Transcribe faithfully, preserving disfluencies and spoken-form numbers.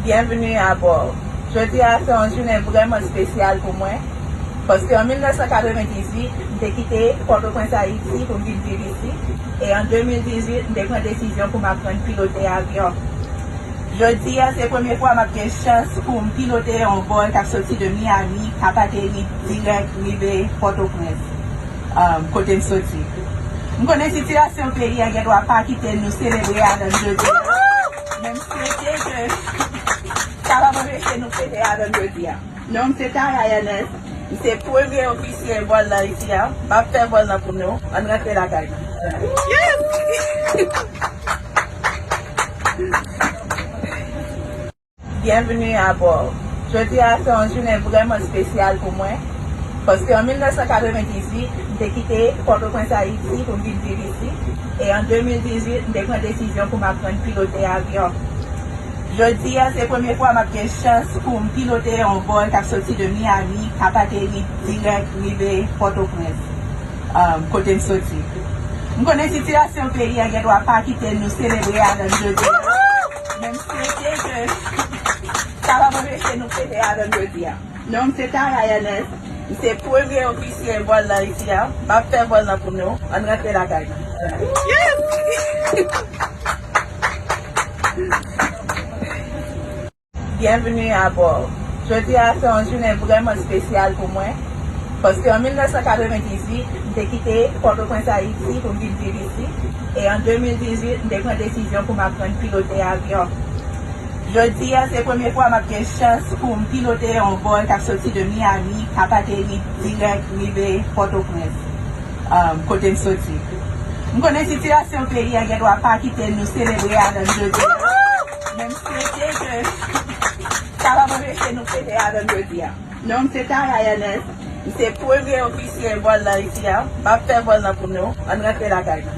Byenveni abò. Jodi a se yon jounen vrèman espesyal pou mwen, paske an mil nèf san katrevendizuit, m te kite Pòtoprens, Ayiti, pou m vin viv isi, e an de mil dizuit, m te pran desizyon pou m aprann pilote avyon. Jodi a, se premye fwa m ap gen chans pou m pilote yon vòl k ap soti de Miami, k ap ateri dirèk rive Pòtoprens, um, kote m soti. M konnen sitiyasyon peyi a gen dwa pa kite nou selebre avè m jodi a, men m swete ke sa p ap anpeche nou fete avè m jodi a. Non m se Tara Ernest, m se premye ofisye vòl la isi a. M ap fè vòl la pou nou. Ann rantre lakay nou. Byenveni abò. Jodi a se yon jounen vrèman espesyal pou mwen, paske an mil nèf san katrevendizuit, m te kite Pòtoprens, Ayiti, pou m vin viv isi, e an de mil dizuit, m te pran desizyon pou m aprann pilote avyon. Jodi a, se premye fwa m ap gen chans pou m pilote yon vòl k ap soti de Miami, k ap ateri dirèk rive Pòtoprens, um, kote m soti. M konnen sitiyasyon peyi a gen dwa pa kite nou selebre avè m jodi a, men m swete ke sa p ap anpeche nou fete avè m jodi a. Non m se Tara Ernest, m se premye ofisye vòl la isi a. M ap fè vòl la pou nou. Ann rantre lakay nou. Byenveni abò. Jodi a se yon jounen vrèman espesyal pou mwen, paske an mil nèf san katrevendizuit, m te kite Pòtoprens, Ayiti, pou m vin viv isi, e an de mil dizuit, m te pran desizyon pou m aprann pilote avyon. Jodi a, se premye fwa m ap gen chans pou m pilote yon vòl k ap soti de Miami, k ap ateri dirèk rive Pòtoprens, um, kote m soti. M konnen sitiyasyon peyi a gen dwa pa kite nou selebre avè m jodi a, men m swete ke sa p ap anpeche nou fete avè m jodi a. Non m se Tara Ernest, m se premye ofisye vòl la isi a. M ap fè vòl la pou nou. Ann rantre lakay nou.